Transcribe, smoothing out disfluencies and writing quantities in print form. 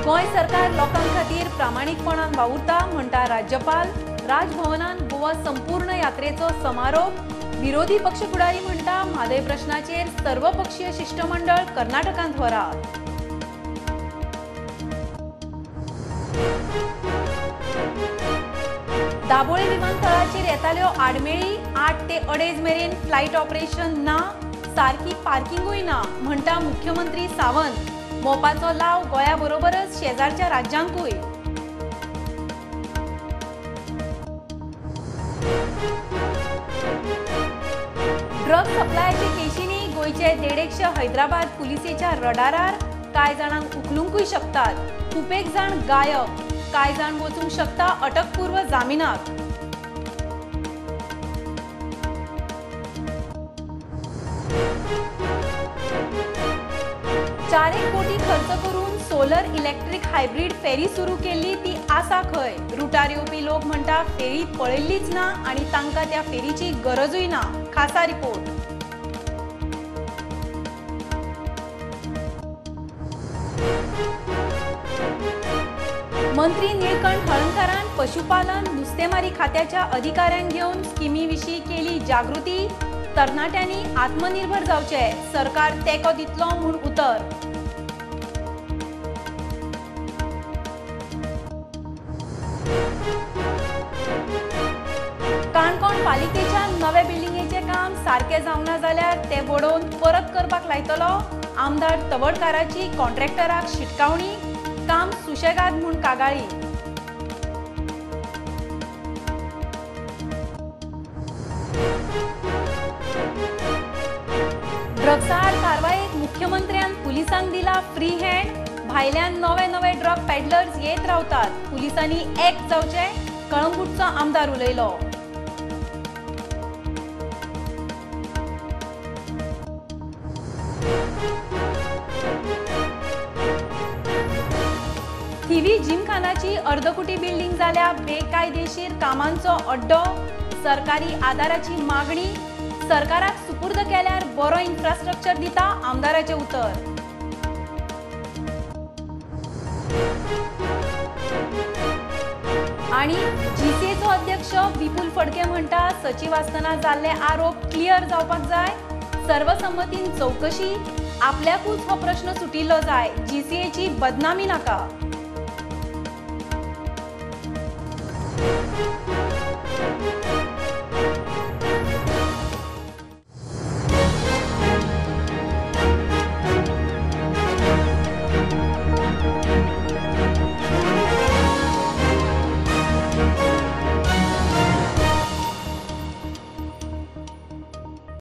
गोंय सरकार लोकां खातीर प्रामाणीकपणान वावुरता म्हणटा राज्यपाल। राजभवनान गोवा संपूर्ण यात्रेचो समारोप। विरोधी पक्ष फुडारी म्हणटा म्हादय प्रश्नाचेर सर्वपक्षीय शिष्टमंडळ कर्नाटकांत व्हरात। दाबोळे विमानतळाचेर येताल्यो आडमेळी, 8 ते 2.5 मेरेन फ्लायट ऑपरेशन ना, सारकी पार्किंगूय ना म्हणटा मुख्यमंत्री सावंत। मोपाचो लाव गोंया बरोबरच शेजारच्या राज्यांकूय। ड्रग सप्लायाचे केशींनी गोंयचे 150 हैदराबाद पुलिसेच्या रडारार, कांय जाणांक उखलुंकूय शकतात, खूपेक जाण गायब, कांय जाण वचूंक शकता अटकपूर्व जामिनाक। चार एक कोटी खर्च करून सोलर इलेक्ट्रीक हायब्रीड फेरी सुरू केल्ली ती आसा खंय? रुटार येवपी लोक म्हणटा फेरी पळयल्लीच ना आनी तांकां त्या फेरीची गरजूय ना। खासा रिपोर्ट। मंत्री निळकंठ हळंकारान पशुपालन नुस्तेमारी खात्याच्या अधिकाऱ्यांक घेवन स्किमी विशीं केली जागृती। तरणाट्यांनी आत्मनिर्भर जावचे, सरकार तेंको दितलो म्हूण उतर। काणकोण पालिकेच्या नवे बिल्डिंगेचें काम सारकें जावंक ना जाल्यार तें वडोवन परत करपाक लायतलो। आमदार तवडकाराची कॉन्ट्रॅक्टराक शिटकावणी, काम सुशेगाद म्हूण कागाळी। ड्रग्साआड कारवायेक मुख्यमंत्र्यान पुलिसांक दिला फ्री हँड। भायल्यान नवे नवे ड्रग पॅडलर्स येत रावतात, पुलिसांनी एक जावचें, कळंगूटचो आमदार उलयलो। थिवी जिमखानाची अर्दकुटी बिल्डिंग जाल्या बेकायदेशीर कामांचो अड्डो। सरकारी आदाराची मागणी, सरकाराक सुपूर्द केल्यार बरो इन्फ्रास्ट्रक्चर दिता, आमदाराचें उतर। आनी जीसीएचो अध्यक्ष विपुल फडके म्हणटा सचीव आसतना जाल्ले आरोप क्लियर जावपाक जाय, सर्वसंमतीन चवकशी, आपल्याकूच हो प्रश्न सुटिल्लो जाय, जीसीएची बदनामी नाका।